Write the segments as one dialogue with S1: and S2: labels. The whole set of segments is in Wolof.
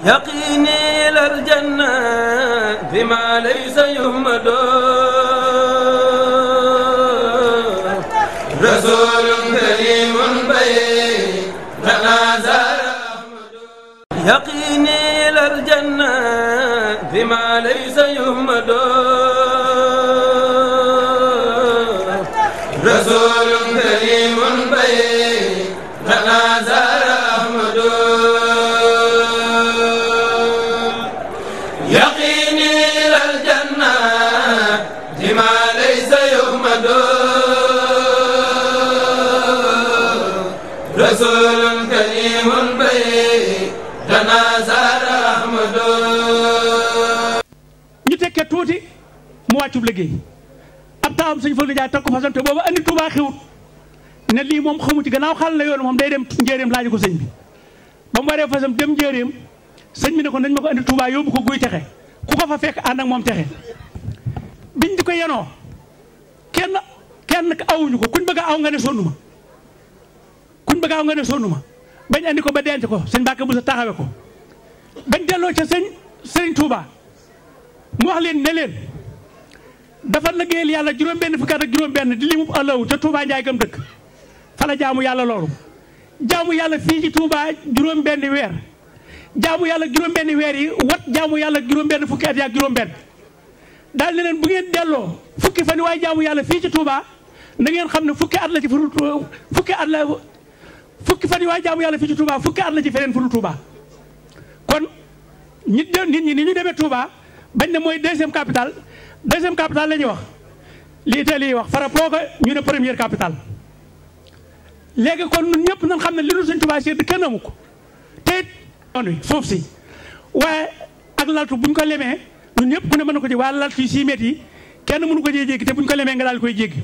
S1: يقيني للجنة بما ليس يهمد رسول كريم بيننا زار يقيني للجنة بما ليس يهمد رسول كريم بيننا زار أحمد يقيني للجنة بما ليس يهمد رسول كريم بيننا زار أحمد
S2: ñu tekkee tuuti mu wàccub liggéey ab taawam sëñ Fallu Njaay teg ko fasante boobu andi Tuubaa xewut ne lii moom xamu ci gannaaw xal la yoon moom day dem njéeréem laaj ko sëñ bi ba mu waree fasam dem njéeréem sëñ bi ne ko nañ ma ko andi Tuubaa yóbbu ko guy texe ku ko fa fekk ànd ak moom texe biñ di ko yenoo kenn awuñu ko kuñ bëgg a aw nga ne sonnu ma kuñ bëgg a aw nga ne sonnu ma bañ andi ko ba denc ko sëñ Mbàkke bu sa taxawe ko bañ delloo ca sëñ Tuubaa mu wax leen ne leen dafa liggéeyal yàlla juróom-benn fukki at ak juróom-benn di limu Allahu te Touba Njaay gëm dëkk fa la jaamu yàlla loolu jaamu yàlla fii ci Touba juróom-benni weer jaamu yàlla juróom-benni weer yi wat jaamu yàlla juróom-benn fukki at yi ak juróom-benn daal ne leen bu ngeen delloo fukki fan waaye jaamu yàlla fii ci Touba na ngeen xam ne fukki at la ci fukki fan waaye jaamu yàlla fii ci Touba fukki at la ci feneen fudul Touba kon nit ñi ni ñu demee Touba bañ ne mooy deuxième capitale la ñuy wax li Italie wax fara pooga ñu ne première capitale léegi kon ñun ñëpp nañ xam ne li nu Sëñ Tuubaa sédd kenn amu ko te it yoon wi suuf si waaye ak laltu buñ ko lemee ñun ñëpp ku ne mën na ko jéggi waaye laltu yi 6 mètres yi kenn mënu ko jee jéggi te buñ ko lemee nga daal koy jéggi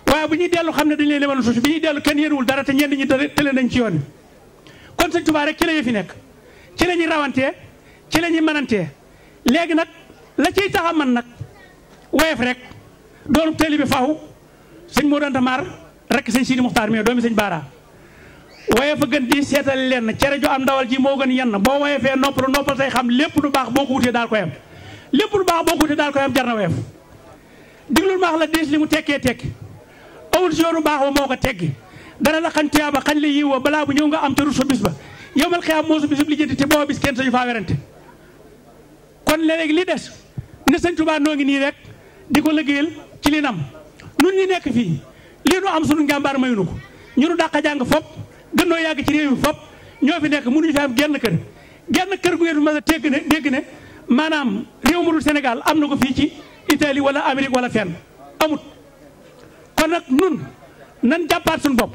S2: waaye bu ñuy dellu xam ne dañ leen lemal suuf si bi ñuy dellu kenn yéenuwul dara te ñenn ñi tële nañ ci yoon wi kon Sëñ Tuubaa rek ci la yëf fi nekk ci la ñuy rawantee ci la ñuy mënantee léegi nag la ciy tax a man nag woyof rek doonu tëli bi faw sëñ moo doon tamaar rek sëñ Sidi Muxtaar mi doomi sëñ Baara woyof a gën di seetal leen cere ju am ndawal ji moo gën yenn boo woyofee noppal say xam lépp lu baax boo ko wutee daal koy am lépp lu baax boo ko wutee daal koy am jar na woyof diglul maax la diis li mu tekki awul si yoonu baax wa moo ko teggi dana la xañ tuyaaba xañ la yiw wa balaa bu ñëw nga am te rut sa bis ba yow mal xiyaam moo su bisub lijjanti te boo bis kenn sañu faa werante kon léegi li des ne sëñ Tuubaa noo ngi nii rek di ko liggéeyal ci li nam nun ñi nekk fii lii nu am sunu njàmbaar mayunu ko ñu nu dàq jàng fop gën noo yàgg ci réew mi fop ñoo fi nekk mënuñu fi am genn kër gu ngeen mën a dégg ne maanaam réew mu dul Sénégal am na ko fii ci Italie wala Amérique wala fenn amut kon nag nun nan jàppaat suñu bopp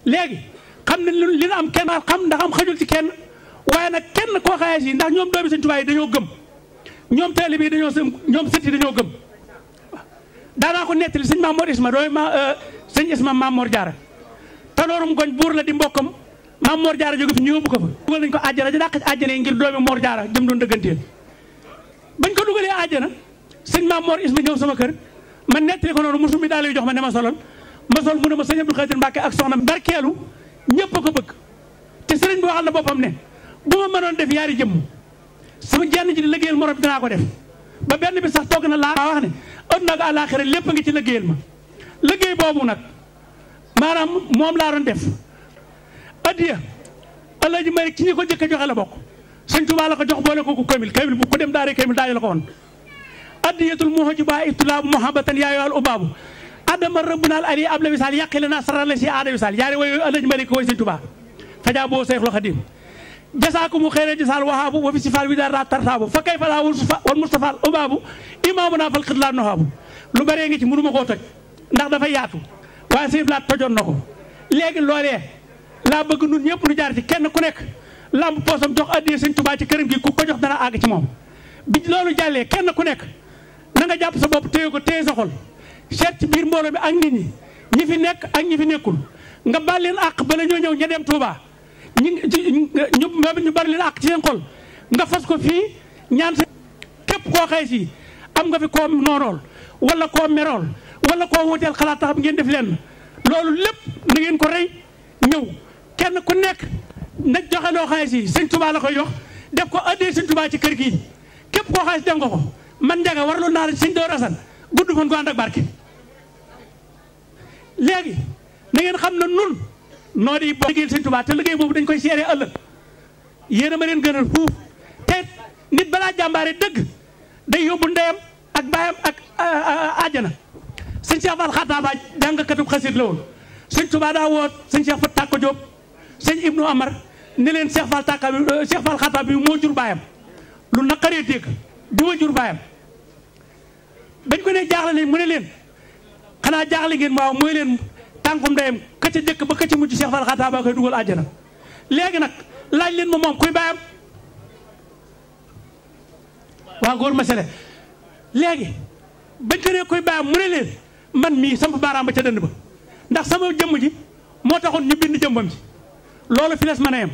S2: léegi xam ne li nu am kenn xam ndax am xajul ci kenn waaye nag kenn koo xaye si ndax ñoom doomi sëñ Tuubaa yi dañoo gëm ñoom taalibe bi ñoom sët yi dañoo gëm daanaa ko nettali sëñ Maam Mor Isma dooy sëñ Isma Maam Mor Jaara tanoorum goñ buur la di mbokkam Maam Mor Jaara jóge fi ñu yóbbu ko fa dugal nañ ko àjjana di dàq ci àjjana yi ngir doomi Mor Jaara jëm doon dëgganteel bañ ko dugalee àjjana sëñ Maam Mor Isma ñëw sama kër man nettali ko noonu musum mi daal lay jox ma ne ma solal ma sol mu ne ma sëñ Abdou Khadir Mbàkke ak soxna barkeelu ñëpp a ko bëgg te sëriñ bi waxal na boppam ne bu ma mënoon def yaari jëmm sama jenn ji di liggéeyal morom dinaa ko def ba benn bi sax toog na laa wax ne àdduna ak àllaaxira lépp a ngi ci liggéeyal ma liggéey boobu nag maanaam moom laa doon def addiya Alaaji Malik ci ñi ko jëkk a joxe la bokk sëñ Tuubaa la ko jox boole ko ku kamil bu ko dem daare kamil daañu la ko woon addiyatul muhajibaa itulaabu muhabbatan yaayowal ubaabu adama rëbbnaal ali abla wisaal yàqile naa sarala si aada wisaal yaari way Alaaji Malik ko way sëñ Tuubaa fajaa boo Seexul Xadiim jasaakumu xeere jasaal wahaabu wa fi sifaal wi daal tartaabu fa kay fa laa wal mustafaal ubaabu imaamu naa fal xidlaa nohaabu lu bëree ngi ci mënu ma koo toj ndax dafa yaatu waaye sëñ Blaat tojoon na ko léegi loolee laa bëgg nun ñëpp nu jaar ci kenn ku nekk lamb poosam jox addiyee sëñ Tuubaa ci këram gi ku ko jox dana àgg ci moom bi loolu jàllee kenn ku nekk na nga jàpp sa bopp téye ko téye sa xol seet ci biir mbooloo bi ak nit ñi fi nekk ak ñi fi nekkul nga baal leen àq bala ñoo ñëw ña dem Touba ñu bari leen àq ci seen xol nga fas ko fii ñaan sa képp koo xëy si am nga fi koo noonool wala koo merool wala koo wuteel xalaat tax ngeen def leen loolu lépp na ngeen ko rey ñëw kenn ku nekk na joxe loo xëy si sëñ Tuubaa la koy jox def ko addee sëñ Tuubaa ci kër gii képp koo xaalis def nga ko man Njaga warlu naa la sëñ Daaru Asan gudd fan gu ànd ak barke. léegi na ngeen xam ne nun noo di boo liggéeyal sëñ Tuubaa te liggéey boobu dañ koy seere ëllëg yéen a ma leen gënal fuuf te nit balaa jàmbaare dëgg day yóbbu ndeyam ak baayam ak àjjana. sëñ Cheikh Fall Xataaba jàngkatub xasit la woon sëñ Tuubaa daa woot sëñ Cheikh Fall Tàkko Jóob sëñ Ibnu Amar ne leen Cheikh Fall Xataaba bi moo jur baayam lu naqaree dégg bi ma jur baayam bañ ko ne jaaxle nañ mu ne leen xanaa jaaxle ngeen waaw mooy leen tànkum ndeyam ka ca jëkk ba ka ca mujj Cheikh Fall Xataaba koy dugal àjjana. léegi nag laaj leen ma moom kuy baayam waa góor ma sele léegi bañ ko ne kuy baayam mu ne leen man mii sama baaraam ba ca dënd ba ndax sama jëmm ji moo taxoon ñu bind jëmbam ji loolu fi les mën a yem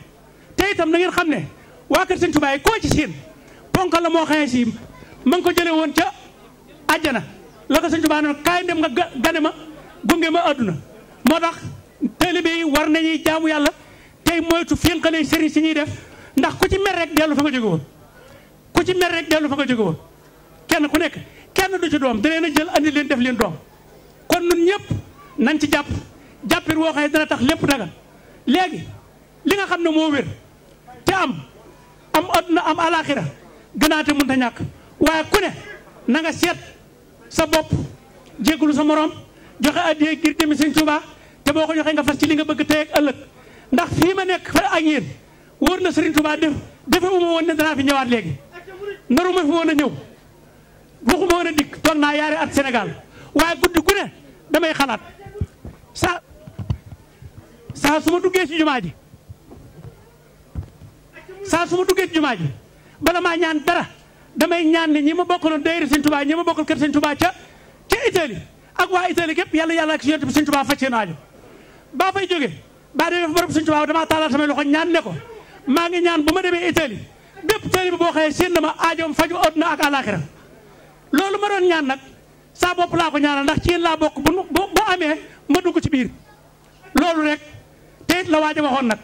S2: te itam na ngeen xam ne waa kër sëñ Tuubaa koo ci siin ponkal la moo xamee si ma ngi ko jëlee woon ca àjjana la ko sëñ Tuubaa noonu kaay dem nga gane ma gunge ma àdduna moo tax taalibe yi war nañuy jaamu yàlla tey moytu fénqale sëriñ si ñuy def ndax ku ci mer rek dellu fa nga jóge woon ku ci mer rek dellu fa nga jóge woon kenn ku nekk kenn du ci doom da leen a jël andi leen def leen doom kon nun ñëpp nañ ci jàpp jàppit woo xëy dana tax lépp dagal léegi li nga xam ne moo wér te am adduna am alaxira gënaate mënta ñàkk waaye ku ne na nga seet sa bopp jéggulu sa morom joxe addiya ngir jëmi sëñ Tuubaa te boo ko joxee nga fas ci li nga bëgg tey ak ëllëg ndax fii ma nekk fa ak yéen wóor na sëriñ Tuubaa defe uma woon ne danaa fi ñëwaat léegi naru ma fi woon a ñëw waxuma woon a dikk toog naa yaari at Sénégal waaye guddi gu ne damay xalaat saa su ma duggee ci jumaa ji bala maa ñaan dara damay ñaan ne ñi ma bokkaloon daayira sëñ Tuubaa ñi ma bokkal kër sëñ Tuubaa ca Italie ak waa Italie képp yàlla ak si yonent bi sëñ Tuubaa faj seen aajo baa fay jógee baa demee fa barab sëñ Tuubaa damaa taalal samay loxo ñaan ne ko maa ngi ñaan bu ma demee Italie bépp taalibe boo xëyee seen na ma aajoom faju àdduna ak àllaaxira loolu ma doon ñaan nag saa bopp laa ko ñaanal ndax ci yéen laa bokk bu amee ma dugg ci biir loolu rek te it la waaja waxoon nag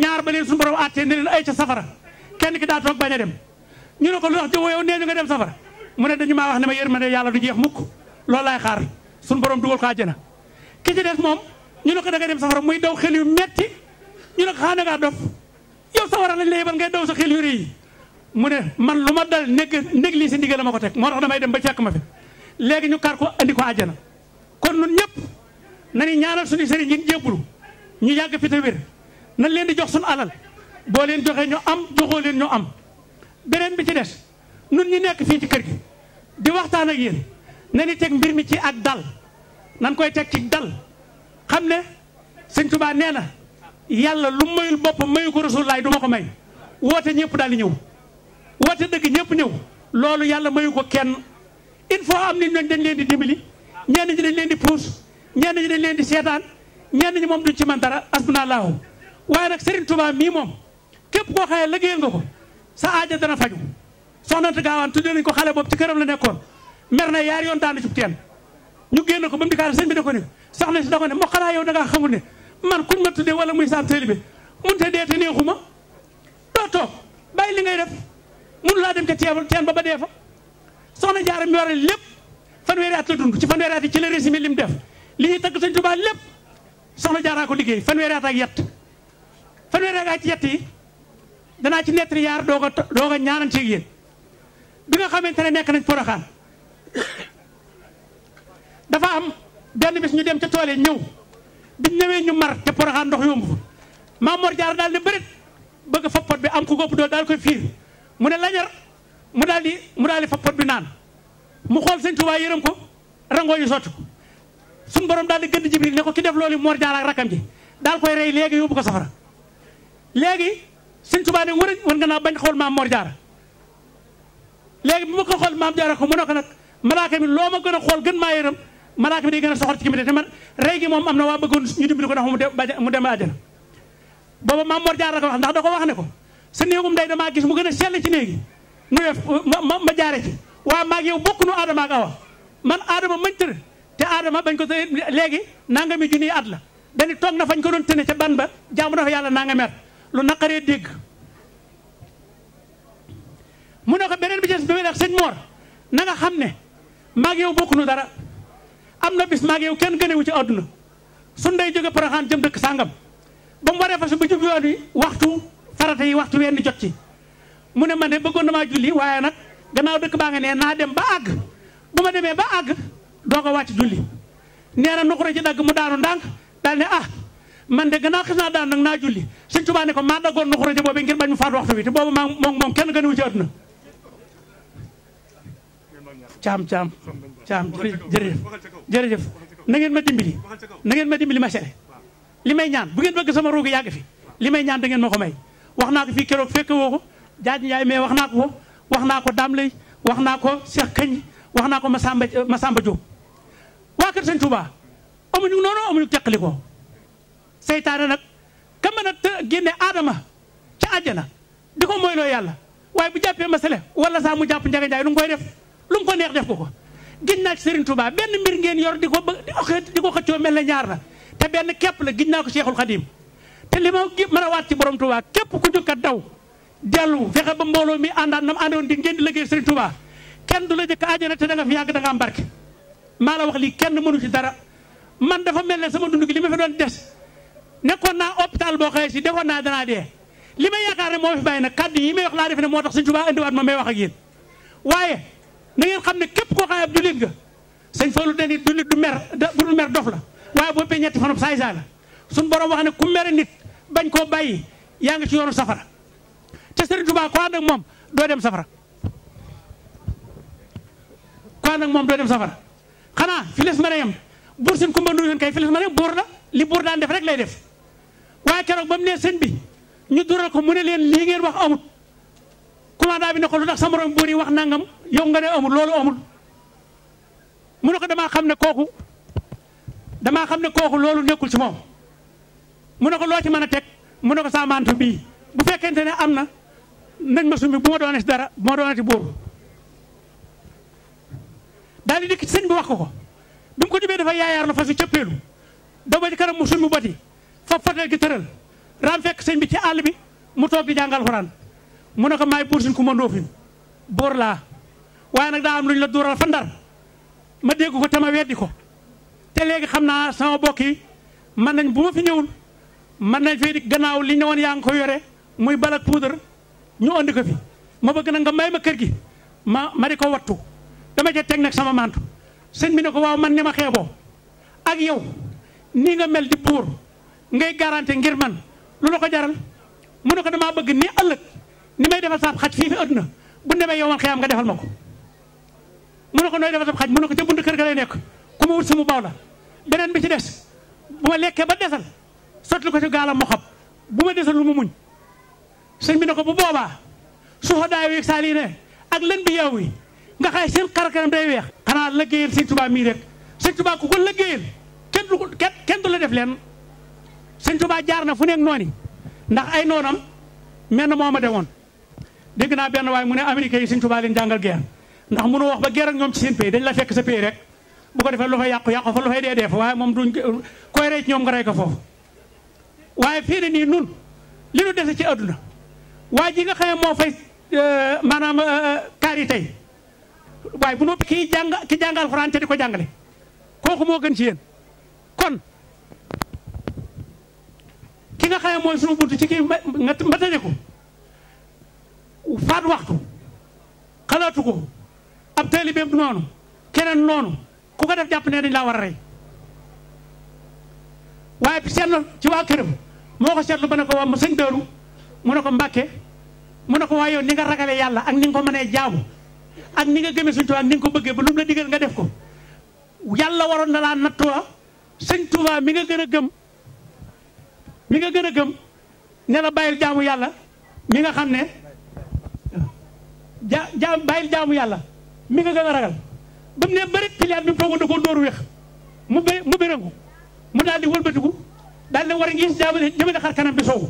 S2: ñaar ba leen suñu borom àttee ne leen ay ca safara kenn ki daa toog bañ a dem ñu ne ko lu wax jëwoo yow nee ñu nga dem safara mu ne dañu maa wax ne ma yërmande yàlla du jeex mukk loolu laay xaar suñu borom dugal ko àjjana ki ci des moom ñu ne ko da nga dem safara muy daw xel yu metti ñu ne ko xanaa ngaa dof yow safara lañ la yebal ngay daw sa xel yu rëy yi mu ne man lu ma dal nég lii si ndigal la ma ko teg moo tax damay dem ba fekk ma fi léegi ñu kar ko andi ko àjjana kon nun ñëpp nañu ñaanal suñu sëriñ yi jébbulu ñu yàgg fi te wér nañ leen di jox suñu alal boo leen joxee ñu am joxoo leen ñu am beneen bi ci des nun ñu nekk fii ci kër gi di waxtaan ak yéen nañu teg mbir mi ci ak dal nan koy teg ci dal xam ne sëñ Tuubaa nee na yàlla lu mayul boppam mayu ko Rasulullaay du ma ko may woote ñëpp daal di ñëw woote dëgg ñëpp ñëw loolu yàlla mayu ko kenn il faut am nit ñooñ dañ leen di dimbali ñenn ñi dañ leen di puus ñenn ñi dañ leen di seetaan ñenn ñi moom duñ ci man dara asbunallaahu waaye nag Serigne Touba mii moom képp koo xëyee liggéeyal nga ko sa aaja dana faju soxna Anta Gaawaan tuddee nañ ko xale boobu ci këram la nekkoon mer na yaar yoon daanu ci teen ñu génn ko ba mu dikkaale sëñ bi da ko ne soxna si da ko ne moo xanaa yow da ngaa xamul ne man kuñ ma tuddee wala muy saan taalibe mun te dee te neexuma doo toog bàyyi li ngay def mënu laa dem ca teen ba dee fa soxna Jaara mi waral lépp fanweeri at la dund ci fanweeri at yi ci la résumé li mu def li ñuy tagg sëñ Tuubaa lépp soxna Jaara ko liggéey fanweeri at ak yett fanweeri at ak yett yi danaa ci nettali yaar doog a ñaanante ak yéen bi nga xamante ne nekk nañ Poroxaan dafa am benn bis ñu dem ca tool yi ñëw biñ ñëwee ñu mar te Poroxaan ndox yombu fa Maam Mor Jaara daal di bërit bëgg fa pot bi am ku góob dool daal koy fiir mu ne lañar mu daal di fa pot bi naan mu xool sëñ Tuubaa yërëm ko rangoo yu sotti ko suñu borom daal di gëdd Jibril ne ko ki def loolu Mor Jaara ak rakam ji daal koy rey léegi yóbbu ko safara léegi sëñ Tuubaa ne war nga naa bañ xool Maam Mor Jaara léegi bi ma ko xool Maam Jaara ko mu ne ko nag malaaka mi loo ma gën a xool gën maa yërëm malaaka mi day gën a soxor ci ki mi te man rey gi moom am na waa bëggoon ñu dimbali ko ndax mu dem àjjana booba Maam Mor Jaara ko wax ndax da ko wax ne ko sa néegum ndey damaa gis mu gën a sell ci néegi nu def ma jaare ci waaye maag yow bokk nu Adama ak Awa man Adama mañ tër te Adama bañ ko tëye léegi nangami junniy at la dañu toog na fañ ko doon tëne ca ban ba jaamu na fa yàlla nangami at lu naqaree dégg mu ne ko beneen bi ci des bi may wax sëñ Mor na nga xam ne maag yow bokkuñu dara am na bis maag yow kenn gënewu ci àdduna sun day jóge Porokhane jëm dëkk sàngam ba mu waree fas ba jub yoon wi waxtu farata yi waxtu wenn jot ci mu ne man de bëggoon na maa julli waaye nag gannaaw dëkk baa nga nee naa dem ba àgg bu ma demee ba àgg doo ko wàcc julli nee na nuxura ci dagg mu daanu ndànk daal ne ah man de gannaaw xis naa daan nag naa julli Sëñ Tuubaa ne ko maa daggoon nuxura ci boobu ngir bañ mu faat waxtu wi te boobu moom kenn gënewu ci àdduna caam jërëjëf na ngeen ma dimbali ma sele li may ñaan bu ngeen bëgg sama roogi yàgg fi li may ñaan da ngeen ma ko may wax naa ko fii keroog fekk woo ko Jaaj Njaay mais wax naa ko Dame Lay wax naa ko Cheikh Kañ wax naa ko Masamba Diop waa kër Sëñ Tuubaa amuñu noonu amuñu teqali ko seytaane nag ka mën a génne aadama ca àjjana di ko mooy loo yàlla waaye bu jàppee masale wala saa mu jàpp Njaga Njaay lu mu koy def lu mu ko neex def ko giñ naa ci Serigne Touba benn mbir ngeen yor di ko xëccoo mel ne ñaar la te benn képp la giñ naa ko Cheikhul Khadim te li ma mën a waat ci borom Touba képp ku jëkkat daw dellu fexe ba mbooloo mi àndaat nam àndoon di ngeen di liggéey Serigne Touba kenn du la jëkk àjjana te da nga fi yàgg da nga am barke maa la wax lii kenn mënu ci dara man dafa mel ne sama dund gi li ma fi doon des nekkoon naa hôpital boo xëyee si defoon naa danaa dee li may yaakaar ne moo fi bàyyi nag kàddu yi may wax laa defe ne moo tax Serigne Touba indiwaat ma may wax ak yéen waaye na ngeen xam ne képp koo xam ne ab jullit nga sëñ Fallu ne ni jullit du mer dof la waaye boo pee ñetti fanam saay saay la suñ borom wax ne ku mere nit bañ koo bàyyi yaa ngi ci yoonu safara te Serigne Touba ko ànd ak moom doo dem safara xanaa fi les mën a yem buur sin kumba nduyoon kay fi les mën a yem buur la li buur daan def rek lay def waaye keroog ba mu ne sëñ bi ñu dural ko mu ne leen lii ngeen wax amut commandant bi ne ko lu tax sa morom buur yi wax nangam yow nga ne amul loolu amul mu ne ko damaa xam ne kooku loolu nekkul ci moom mu ne ko loo ci mën a teg mu ne ko sa mantu bii bu fekkente ne am na nañ ma summi bu ma doonati dara bu ma doonati buur daal di dikk ci sëñ bi wax ko bi mu ko jubee dafa yaayaar la fas yu cëppeelu da ba ci kanam mu summi bati fa fatel gi tëral raam fekk sëñ bi ci àll bi mu toog di jàngal Alxuraan mu ne ko maay buur sin ku ma ndóofin boor laa waaye nag daa am lu ñu la duural fa Ndar ma dégg ko te ma weddi ko te léegi xam naa sama bokk yi mën nañ bu ma fi ñëwul mën nañ fee di gannaaw li ñu ne woon yaa ngi ko yore muy balak poudre ñu andi ko fi ma bëgg nag nga may ma kër gi ma di ko wattu dama ca teg nag sama mantu sëñ bi ne ko waaw man ni ma xeeboo ak yow nii nga mel di buur ngay garanté ngir man lu la ko jaral mu ne ko damaa bëgg ni ëllëg ni may defal saab xaj fii fi àdduna bu demee yow man xëyam nga defal ma ko mu ne ko nooy defal saab xaj mu ne ko ca bunt kër ga lay nekk ku ma wut sama baaw la beneen bi ci des bu ma lekkee ba desal sotti ko ci gaalam mu xam bu ma desal lu mu muñ sëñ bi ne ko bu boobaa suxadaa wi saali ne ak lën bi yow yi nga xay seen xarkanam day weex xanaa liggéeyal sëñ Tuubaa mii rek sëñ Tuubaa ku ko liggéeyal kenn du la def leen sëñ Tuubaa jaar na fu nekk noonu ndax ay noonam mel na moo ma demoon dégg naa benn waaye mu ne américain yi sëñ Tuubaa leen jàngal guerre ndax mënu wax ba guerre ak ñoom ci seen pays dañ la fekk sa pays rek bu ko defee lu fay yàqu fa lu fay dee fa waaye moom duñ koy rey ci ñoom nga rey ko foofu waaye fii ne nii nun li nu dese ci àdduna waa ji nga xam ne moo fay maanaam kaar yi tey waaye bu noppi ki jàng Alxuraan te di ko jàngale kooku moo gën ci yéen kon ki nga xam ne mooy sunu buntu ci kii nga tëje ko faat waxtu xalaatu ko ab taalibeem noonu keneen noonu ku ko def jàpp ne dañ laa war a rey waaye seetlu ci waa këram moo ko seetlu ba ne ko waa mu sëñ Daaru mu ne ko Mbàkke mu ne ko waa yow ni nga ragale yàlla ak ni nga ko mënee jaamu ak ni nga gëmee Sëñ Tuubaa ak ni nga ko bëggee ba lu mu la digal nga def ko yàlla waroon na laa nattuwa Sëñ Tuubaa mi nga gën a gëm ne la bàyyil jaamu yàlla mi nga xam ne bàyyil jaamu yàlla mi nga gën a ragal ba mu ne bëri piliyaat bi mu toogoon da koo dóoru weex mu bérangu mu daal di wëlbatiku daal ne war a ngis jëmale xar kanam bi soowu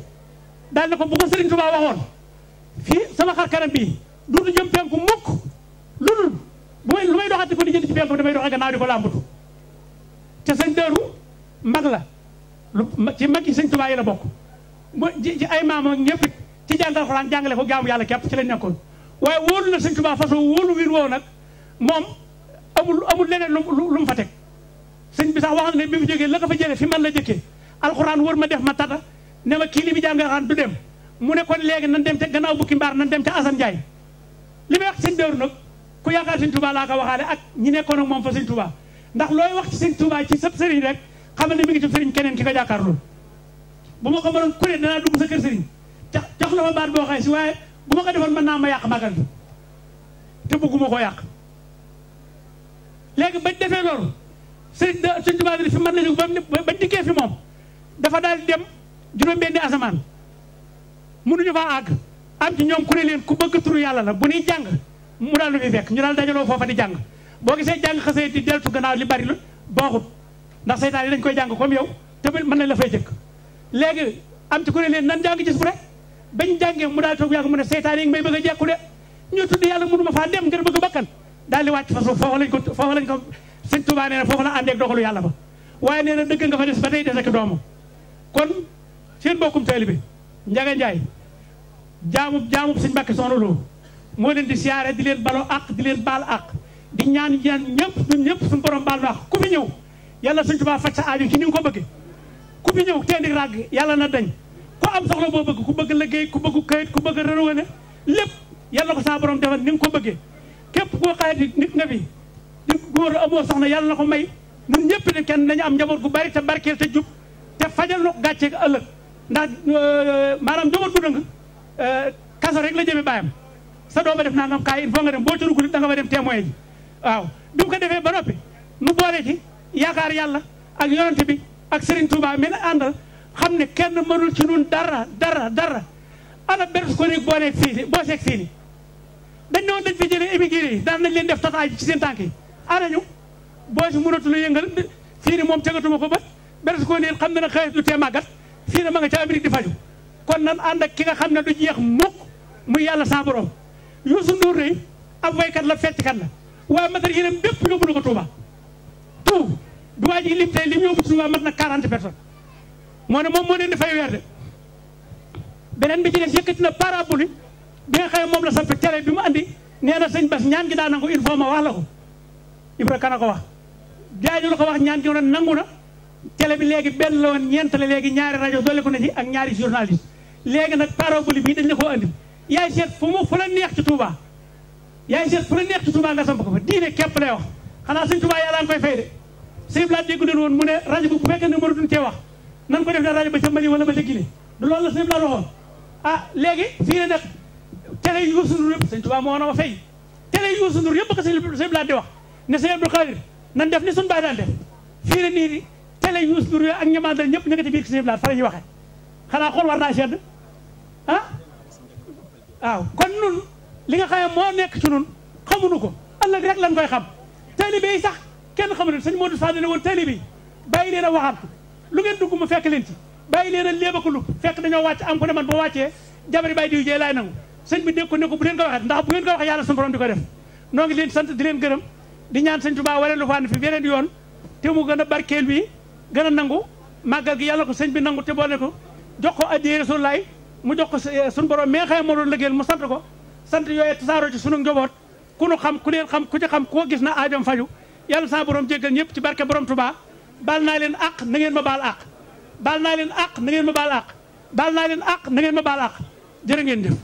S2: daal ne ko bu ko Sëriñ Tuubaa waxoon fii sama xar kanam bii duutu jëm penku mukk lu dul lu may doxati ko di jënd ci penku damay doxe gannaaw di ko làmbatu te sëñ Daaru mag la ci mag yi Sëñ Tuubaa yi la bokk ci ay maam ak ñëpp ci jàngal Alxuraan jàngale ko jaamu yàlla képp ci lañ nekkoon waaye wóolu na sëñ Tuubaa façon wóolu wiir woow nag moom amul leneen lu mu fa teg sëñ bi sax wax na ne bi mu jógee la ko fa jëlee fi man la jëkkee alxuraan wër ma def ma tata ne ma kii li bi jàng alxuraan du dem mu ne kon léegi nan dem ca gannaaw bukki mbaar nan dem ca Assane Ndiaye li may wax sëñ Béeru nag ku yaakaar sëñ Tuubaa laa ko waxaale ak ñi nekkoon ak moom fa sëñ Tuubaa ndax looy wax ci sëñ Tuubaa ci sëb sëriñ rek xamal ne mi ngi ci sëriñ keneen ki ko jàkkaarloo bu ma ko mënoon ku ne danaa dugg sa kër sëriñ jox la ma baat boo xëy si waaye bu ma ko defoon mën naa ma yàq màggal bi te bëgguma koo yàq léegi bañ defee loolu sëñ Tuubaa bi fi mën nañu bañ dikkee fi moom dafa daal di dem juróom-benni asamaan mënuñu faa àgg am ci ñoom ku ne leen ku bëgg turu yàlla la bu ñuy jàng mu daal lu fi fekk ñu daal dajaloo foofa di jàng boo gisee jàng xasee di deltu gannaaw li bari la baaxut ndax seytaan yi dañ koy jàng comme yow te mën nañ la fay jëkk léegi am ci ku ne leen nan jàng gis bu rek bañ jàngee mu daal toog yàgg mu ne seytaan yi ngi may bëgg a jekku de ñu tudd yàlla mënuma faa dem ngir bëgg bakkan daal di wàcc fa suuf foofa lañ ko sëñ Tuubaa nee na foofa la àndeeg doxalu yàlla ba waaye nee na dëgg nga fa des ba tey des ak doomu kon seen bokkum taalibe Njaga Njaay jaamub sëñ Mbàkke Soxna Lo moo leen di siyaare di leen baloo àq di leen baal àq di ñaan ñëpp ñun ñëpp suñu borom baal àq ku fi ñëw yàlla sëñ Tuubaa faj sa aaju ci ni nga ko bëgge ku fi ñëw tendi ràgg yàlla na dañ ku am soxla boo bëgg ku bëgg liggéey ku bëgg kayit ku bëgg renouvellement lépp yàlla ko saa borom defal ni nga ko bëggee képp koo xayati nit nga fi di góor amoo soxna yàlla na ko may ñun ñëpp ne kenn nañu am njaboot gu bari te barkeel te jub te fajal na ko gàcce ga ëllëg ndax maanaam njaboot gu dëng kaso rek la jëme bàyyam sa dooma def naa ngam kaay il faut nga dem boo ci dugg da nga fa dem témoin ji waaw bi mu ko defee ba noppi nu boole ci yaakaar yàlla ak yonante bi ak Serigne Touba mi ne àndal xam ne kenn mënul ci nun dara ana bers ko néeg boo nekk fii boo seeg fii ni dañ ne woon dañ fi jëlee émigré yi daan nañ leen def tataay ci seen tànk yi anañu boo si mënatula yëngal fii ni moom tegatuma ko bët bers ko néeg xam ne na xëy du tee màggat fii ne ma nga ca Amérique di faju kon nan ànd ak ki nga xam ne du jeex mukk muy yàlla sa borom Youssou Ndour de ab waykat la fecckat la waaye matériel am bépp yóbbu na ko Touba tout bi waa ji lim tey lim yóbbu Touba mat na 40 personnes moo ne moom moo leen di fay weer de beneen bi ci des yëkkati na parabole bi nga xëy moom la samp télé bi mu andi nee na sëñ Bass ñaan gi daa nangu il faut ma wax la ko Ibra Kana ko wax jaaju la ko wax ñaan gi woon nangu na télé bi léegi benn la woon ñeent la léegi ñaari rajo doole ko na ci ak ñaari journaliste léegi nag parabole bii dañ la koo andi yaay seet fu la neex ci Touba yaay seet fu la neex ci Touba nga samp ko fa diine képp lay wax xanaa sëñ Touba yàlla nga koy fay de sëñ Blaat déggu leen woon mu ne rajo bi bu fekkee ne mënatuñ cee wax nan ko def ne rajo ba ca Mali wala ba ca Guinée du loolu la sëñ Blaat waxoon ah léegi fii ne nag télé Youssou Ndour yëpp sëñ Touba moo na ma fay télé Youssou Ndour yëpp ko sëñ Blaat di wax ne sëñ Abdou Khadir nan def ni suñu baay daan def fii ne nii télé Youssou Ndour ak ñamaandal ñëpp ñu nga ci biir sëñ Blaat fa la ñuy waxee xanaa xool war naa sedd ah waaw kon nun li nga xam moo nekk ci nun xamuñu ko ëllëg rek lañ koy xam taalibe yi sax kenn xamuñu sëñ Modou Fall ne woon taalibe yi bàyyi leen a waxaat lu ngeen dugg mu fekk leen ci bàyyi leen a léeba ko lu fekk dañoo wàcc am ko ne man boo wàccee jabari bàyyi diw jee laay nangu sëñ bi dégg ko ne ko bu leen ko waxee ndax bu ngeen ko waxee yàlla suñu borom di ko def noo ngi leen sant di leen gërëm di ñaan sëñ Tuubaa waree lu fànn fi beneen yoon te mu gën a barkeel bi gën a nangu màggal gi yàlla ko sëñ bi nangu te boole ko jox ko addiyee Rasulullaay mu jox ko suñu borom mi nga xam moo doon liggéeyal mu sant ko sant yooyu tasaaroo ci sunu njaboot ku nu xam ku leen xam ku ci xam koo gis na aajam faju yàlla sa borom jéggal ñëpp ci barke borom Touba baal naa leen àq na ngeen ma baal àq baal naa leen àq na ngeen ma baal àq baal naa leen àq na ngeen ma baal àq jërë ngeen jëf